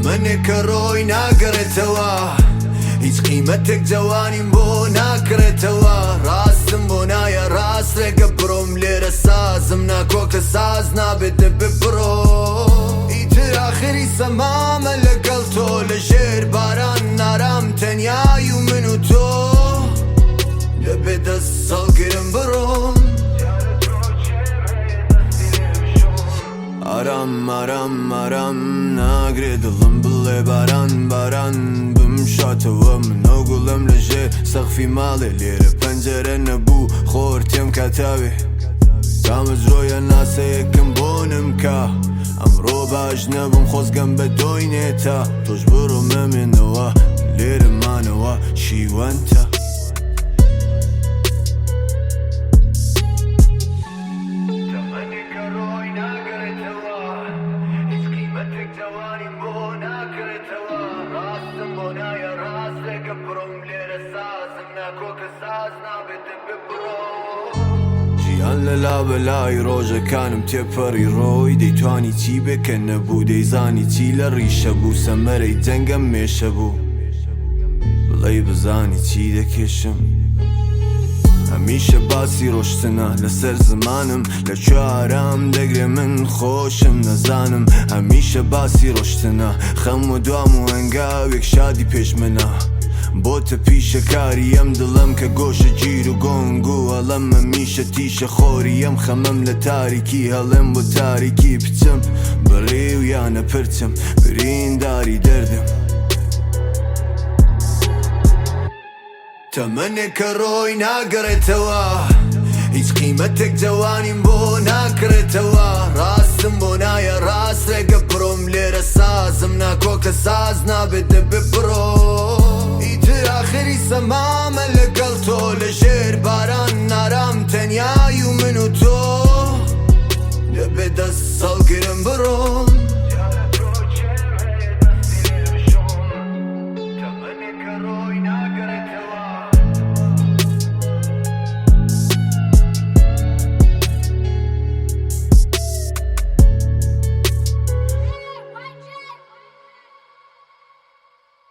تەمەنێکە ڕۆی ناگەڕێتەوە، هیچ قیمەتێک جەوانیم بۆ ناکڕێتەوە. ڕاستم بۆ نایە ڕاست ڕێگە بڕۆم لێرە سازم ناکۆکە ساز نابێت دەبێ بڕۆ. ئیتر ئاخری سەمامە لەگەڵ تۆ لە ژێر باران نارام تەنیای و من و تۆ دەبێ دەست هەڵگرم بڕۆم. ئارام ئارام ئارام ناگرێ دڵم بڵێ باران باران بمشاتەوە منەو گوڵم لەژێر سەقفی ماڵێ لێرە پەنجەرە نەبوو خۆر تێم کاتاوێ تامەزرۆیە ناسەیەکم بۆنم کا ئەمڕۆ باش نەبووم خۆزگەم بە دۆینێتە تۆش بڕۆ مەمێنەوە لێرە مانەوە شیوەنتە. تەمەنێکە ڕۆی ناگەڕێتەوە، هیچ قیمەتێک جەوانیم بۆ ناکڕێتەوە. ڕاستم بۆ نایە ڕاست ڕێگە بڕۆم لێرە سازم ناکۆکە ساز نابێت دەبێ بڕۆم. ژیان لە لابەلای ڕۆژەکانم تێپەڕی ڕۆی دەیتوانی چی بێ کە نەبوو دەیزانی چی لە ڕیشە بوو سەمەرەی جەنگەم مێشە بوو بڵێی بزانی چی دەکێشم. هەمیشە باسی ڕۆشتنە لەسەر زمانم لە کوێ ئارام دەگرێ من خۆشم نەزانم. هەمیشە باسی ڕۆشتنە خەم و دوام و هەنگاوێک شادی پێش منە بۆتە پیشەکاری ئەم دڵم کە گۆشە گیر و گۆنگ و هەڵەم هەمیشە تیشە خۆری ئەم خەمەم لە تاریکی هەڵێم بۆ تاریکی بچم بڕی و یانە پرچم برینداری دەردم. تەمەنێکە ڕۆی ناگەڕێتەوە، هیچ قیمەتێک جەوانیم بۆ ناکڕێتەوە. ڕاستم بۆ نایە ڕاست ڕێگە بڕۆم لێرە سازم ناکۆکە ساز نابێت دەبێ.